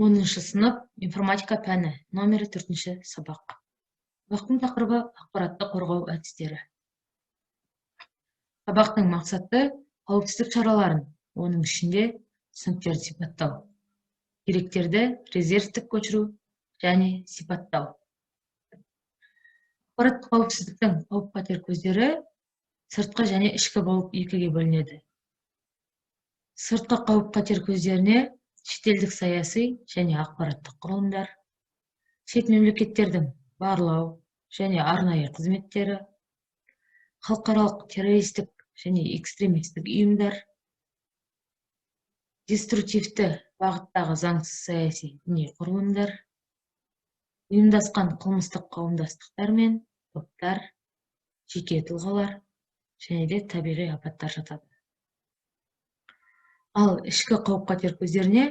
10 сынып, информатика пәні, номері 4 сабақ. Сабақтың тақырыбы: ақпаратты қорғау әдістері. Сабақтың мақсаты: қауіпсіздік шараларын, оның ішінде түсініктерді сипаттау, деректерді резервтік көшіру және сипаттау. Ақпараттық қауіпсіздіктің қауіп-қатер көздері сыртқы және ішкі болып екіге бөлінеді. Сыртқы қауіп-қатер көздеріне шетелдік саяси және ақпараттық құрылымдар, шет мемлекеттердің барлау және арнайы қызметтері, халықаралық террористік және экстремистік ұйымдар, деструктивті бағыттағы заңсыз саяси діни құрылымдар, ұйымдасқан қылмыстық қауымдастықтар мен топтар, жеке тұлғалар және де табиғи апаттар жатады. Ал ішкі қауіп-қатер көздеріне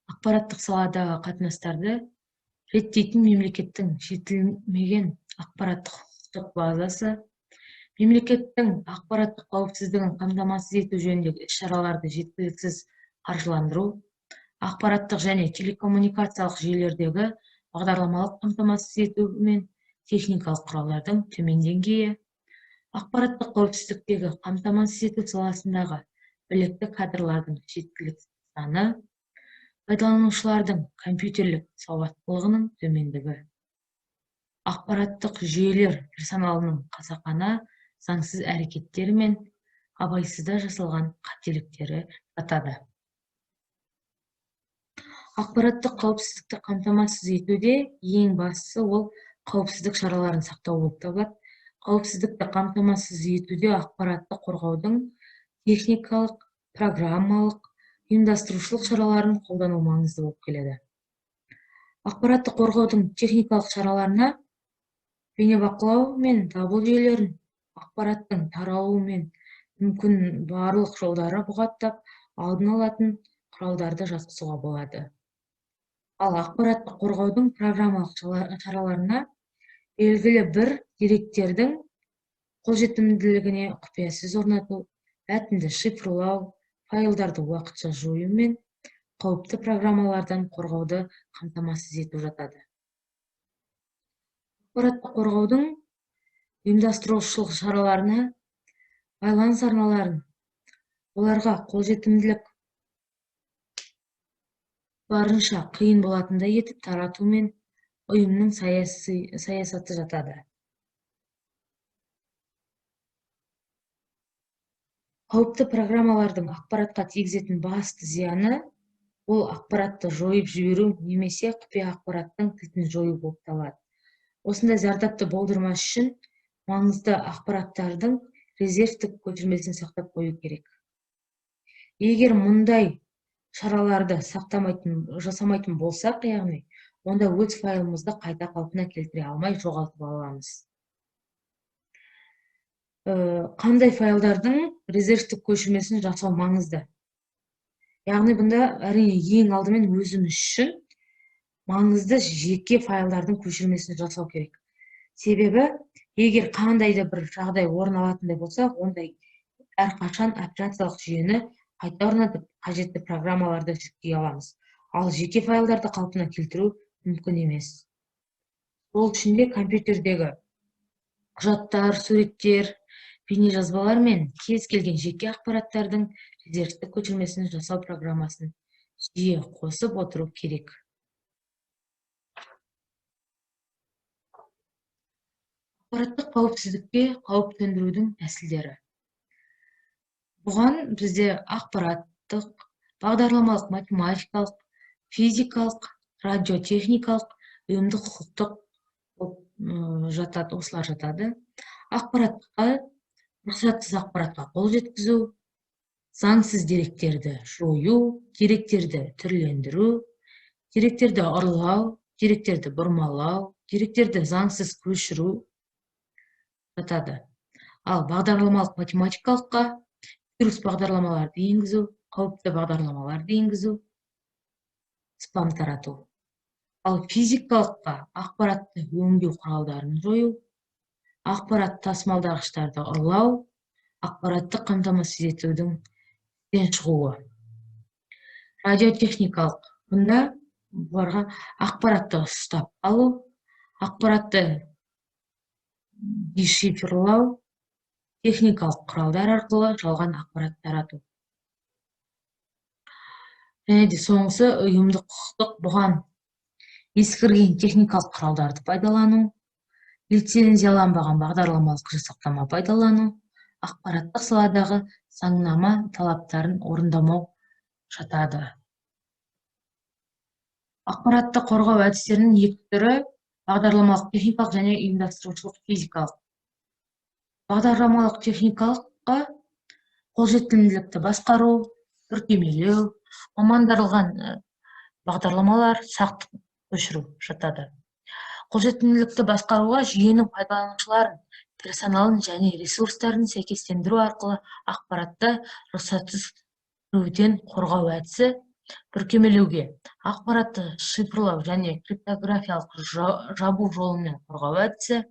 ақпараттық саладағы қатынастарды реттейтін мемлекеттің жетілмеген ақпараттық құқықтық базасы, мемлекеттің ақпараттық қауіпсіздігін қамтамасыз ету жөніндегі іс-шараларды жеткіліксіз қаржыландыру, ақпараттық және телекоммуникациялық жүйелердегі бағдарламалық қамтамасыз ету мен техникалық құралдардың төмен деңгейі, ақпараттық қауіпсіздіктегі қамтамасыз ету саласындағы білікті кадрлардың жеткіліксіз саны, пайдаланушылардың компьютерлік сауаттылығының төмендігі, ақпараттық жүйелер персоналының қасақана заңсыз әрекеттері мен абайсызда жасалған қателіктері жатады. Ақпараттық қауіпсіздікті қамтамасыз етуде ең бастысы ол қауіпсіздік шараларын сақтау болып табылады. Қауіпсіздікті қамтамасыз етуде ақпаратты қорғаудың техникалық, программалық, ұйымдастырушылық шараларын қолдану маңызды болып келеді. Ақпаратты қорғаудың техникалық шараларына бейнебақылау мен дабыл жүйелерін, ақпараттың таралуы мен мүмкін барлық жолдары бұғаттап, алдын алатын құралдарды жатқызуға болады. Ал ақпаратты қорғаудың программалық шараларына белгілі бір деректердің қолжетімділігіне құпия сөз орнату, мәтінді шифрлау, файлдарды уақытша жою мен қауіпті программалардан қорғауды қамтамасыз ету жатады. Ақпаратты қорғаудың ұйымдастырушылық шараларына байланыс арналарын, оларға қолжетімділік барынша қиын болатындай етіп тарату мен ұйымның саясаты жатады. Қауіпті программалардың ақпаратқа тигізетін басты зияны ол ақпаратты жойып жіберу немесе құпия ақпараттың кілтін жою болып табылады. Осындай зардапты болдырмас үшін маңызды ақпараттардың резервтік көшірмесін сақтап қою керек. Егер мұндай шараларды жасамайтын болсақ, яғни онда өз файлымызды қайта қалпына келтіре алмай жоғалтып аламыз. Қандай файлдардың резервтік көшірмесін жасау маңызды? Яғни бұнда әрине ең алдымен өзіміз үшін маңызды жеке файлдардың көшірмесін жасау керек. Себебі егер қандай да бір жағдай орын алатындай болса, ондай әрқашан операциялық жүйені қайта орнатып, қажетті программаларды жүктей аламыз. Ал жеке файлдарды қалпына келтіру мүмкін емес. Ол үшін де компьютердегі құжаттар, суреттер, бейнежазбалар мен кез келген жеке ақпараттардың резервтік көшірмесін жасау программасын жиі қосып отыру керек. Ақпараттық қауіпсіздікке қауіп төндірудің тәсілдері. Бұған бізде ақпараттық, бағдарламалық, математикалық, физикалық, радиотехникалық, ұйымдық, құқықтық болып жатады, осылар жатады. Ақпаратқа, рұқсатсыз ақпаратқа қол жеткізу, заңсыз деректерді жою, деректерді түрлендіру, деректерді ұрлау, деректерді бұрмалау, деректерді заңсыз көшіру жатады. Ал бағдарламалық математикалыққа вирус бағдарламаларды енгізу, қауіпті бағдарламаларды енгізу, спам тарату. Ал физикалыққа ақпаратты өңдеу құралдарын жою, ақпарат тасымалдағыштарды ұрлау, ақпаратты қамтамасыз етудің істен шығуы. Радиотехникалық. Бұнда Бұларға ақпаратты ұстап алу, ақпаратты дешифрлау, техникалық құралдар арқылы жалған ақпарат тарату. Және де соңғысы ұйымдық құқықтық, бұған ескірген техникалық құралдарды пайдалану, лицензияланбаған бағдарламалық жасақтама пайдалану, ақпараттық саладағы заңнама талаптарын орындамау жатады. Ақпаратты қорғау әдістерінің екі түрі: бағдарламалық техникалық және ұйымдастырушылық физикалық. Бағдарламалық техникалыққа қолжетімділікті басқару, бүркемелеу, мамандандырылған бағдарламалар, сақтық көшіру жатады. Қолжетімділікті басқаруға жүйенің пайдаланушыларын, персоналын және ресурстарын сәйкестендіру арқылы ақпаратты рұқсатсыз кіруден қорғау әдісі, бүркемелеуге ақпаратты шифрлау және криптографиялық жабу жолымен қорғау әдісі,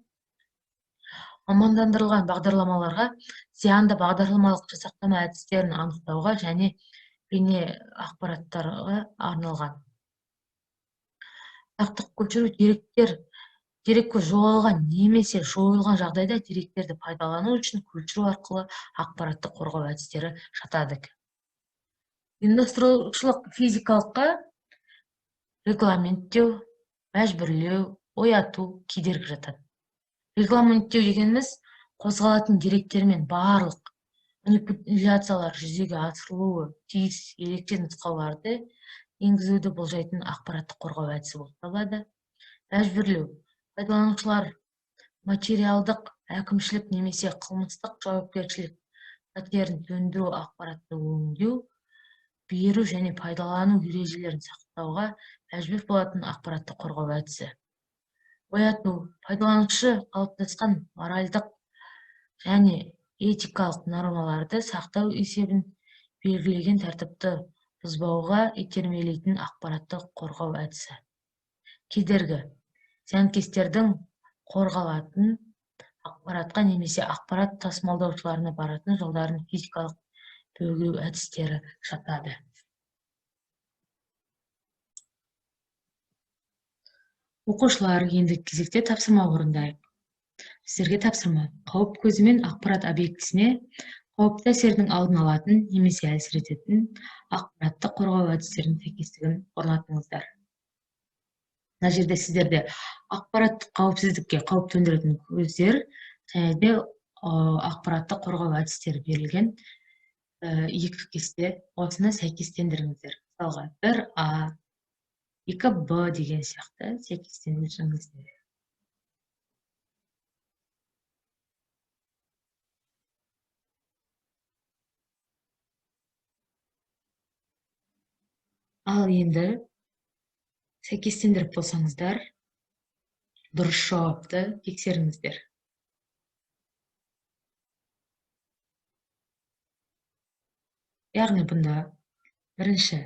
мамандандырылған бағдарламаларға зиянды бағдарламалық жасақтама әдістерін анықтауға және бейне ақпараттарға арналған. Сақтық көшіру дереккөз жоғалған немесе жойылған жағдайда деректерді пайдалану үшін көшіру арқылы ақпаратты қорғау әдістері жатады. Ұйымдастырушылық физикалыққа регламенттеу, мәжбүрлеу, ояту, кедергі жатады. Регламенттеу дегеніміз қозғалатын деректермен барлық манипуляциялар жүзеге асырылуы тиіс ерекше нұсқауларды енгізуді болжайтын ақпаратты қорғау әдісі болып табылады. Мәжбүрлеу пайдаланушылар материалдық, әкімшілік немесе қылмыстық жауапкершілік қатерін төндіру, ақпаратты өңдеу, беру және пайдалану ережелерін сақтауға мәжбүр болатын ақпаратты қорғау әдісі. Ояту пайдаланушы қалыптасқан моральдық және этикалық нормаларды сақтау есебін белгілеген тәртіпті бұзбауға итермелейтін ақпаратты қорғау әдісі. Кедергі зиянкестердің қорғалатын ақпаратқа немесе ақпарат тасымалдаушыларына баратын жолдарын физикалық бөгеу әдістері жатады. Оқушылар, енді кезекте тапсырма орындайық. Сіздерге тапсырма: қауіп көзі мен ақпарат объектісіне қауіпті әсердің алдын алатын немесе әлсірететін ақпаратты қорғау әдістерінің сәйкестігін орнатыңыздар. Мына жерде сіздерде ақпараттық қауіпсіздікке қауіп төндіретін көздер және де ақпаратты қорғау әдістері берілген екі кесте, осыны сәйкестендіріңіздер. Мысалға 1А, 2Б деген сияқты сәйкестендіріңіздер. Ал енді сәйкестендіріп болсаңыздар, дұрыс жауапты тексеріңіздер. Яғни бұнда бірінші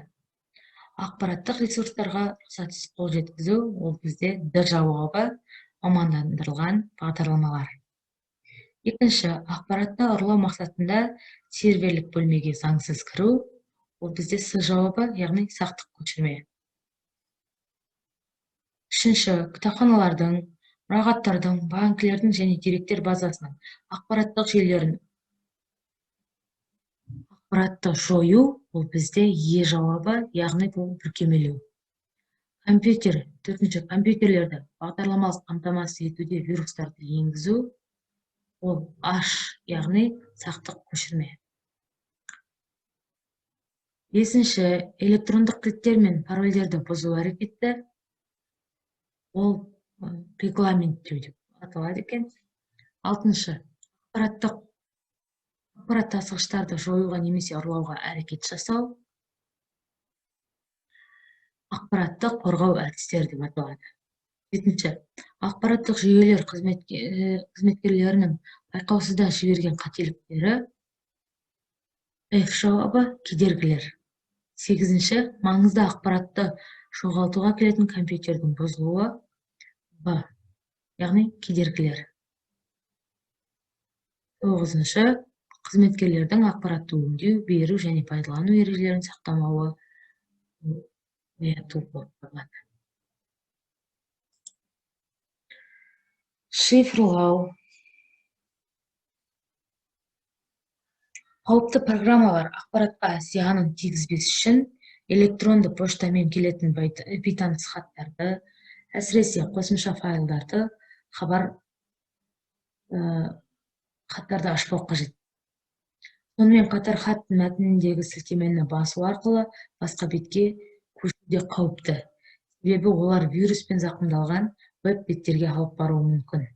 ақпараттық ресурстарға рұқсатсыз қол жеткізу, ол бізде Д жауабы, мамандандырылған бағдарламалар. Екінші, ақпаратты ұрлау мақсатында серверлік бөлмеге заңсыз кіру, ол бізде С жауабы, яғни сақтық көшірме. Үшінші, кітапханалардың, мұрағаттардың, банкілердің және деректер базасының ақпараттық жүйелерін ақпаратты жою, ол бізде Е жауабы, яғни бұл бүркемелеу. Компьютер, төртінші, компьютерлерді бағдарламалық қамтамасыз етуде вирустарды енгізу, ол H, яғни сақтық көшірме. Бесінші, электрондық кілттер мен парольдерді бұзу әрекеті, ол регламенттеу деп аталады екен. Алтыншы, ақпарат тасығыштарды жоюға немесе ұрлауға әрекет жасау, ақпаратты қорғау әдістері деп аталады. Жетінші, ақпараттық жүйелер қызметкерлерінің байқаусызда жіберген қателіктері, F жауабы, кедергілер. Сегізінші, маңызды ақпаратты жоғалтуға келетін компьютердің бұзылуы, Б, яғни кедергілер. Тоғызыншы, қызметкерлердің ақпаратты өңдеу, беру және пайдалану ережелерін сақтамауы, Ояту болып табылады. Шифрлау. Қауіпті программалар ақпаратқа зиянын тигізбес үшін электронды поштамен келетін бейтаныс хаттарды, әсіресе қосымша файлдарды, хабар хаттарды ашпау қажет. Сонымен қатар хат мәтініндегі сілтемені басу арқылы басқа бетке көшу де қауіпті. Себебі олар вируспен зақымдалған веб беттерге алып баруы мүмкін.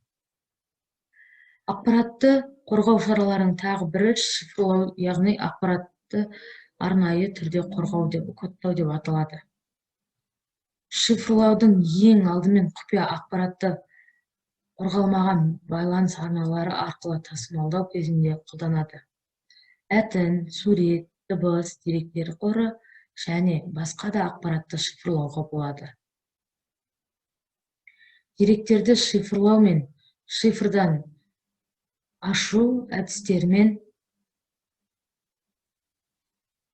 Ақпаратты қорғау шараларының тағы бірі шифрлау, яғни ақпаратты арнайы түрде қорғау деп, кодтау деп аталады. Шифрлаудың ең алдымен құпия ақпаратты қорғалмаған байланыс арналары арқылы тасымалдау кезінде қолданады. Мәтін, сурет, дыбыс, деректер қоры және басқа да ақпаратты шифрлауға болады. Деректерді шифрлау мен шифрдан ашу әдістерімен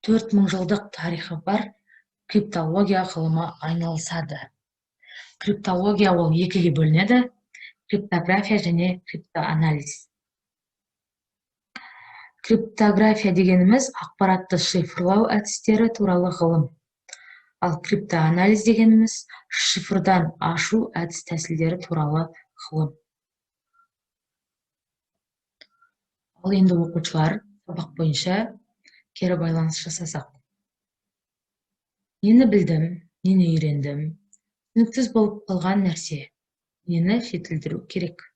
4000 жылдық тарихы бар криптология ғылымы айналысады. Криптология ол екіге бөлінеді: криптография және криптоанализ. Криптография дегеніміз ақпаратты шифрлау әдістері туралы ғылым. Ал криптоанализ дегеніміз шифрдан ашу әдіс тәсілдері туралы ғылым. Ал енді оқушылар, сабақ бойынша кері байланыс жасасақ. Нені білдім, нені үйрендім, түсініксіз болып қалған нәрсе, нені жетілдіру керек?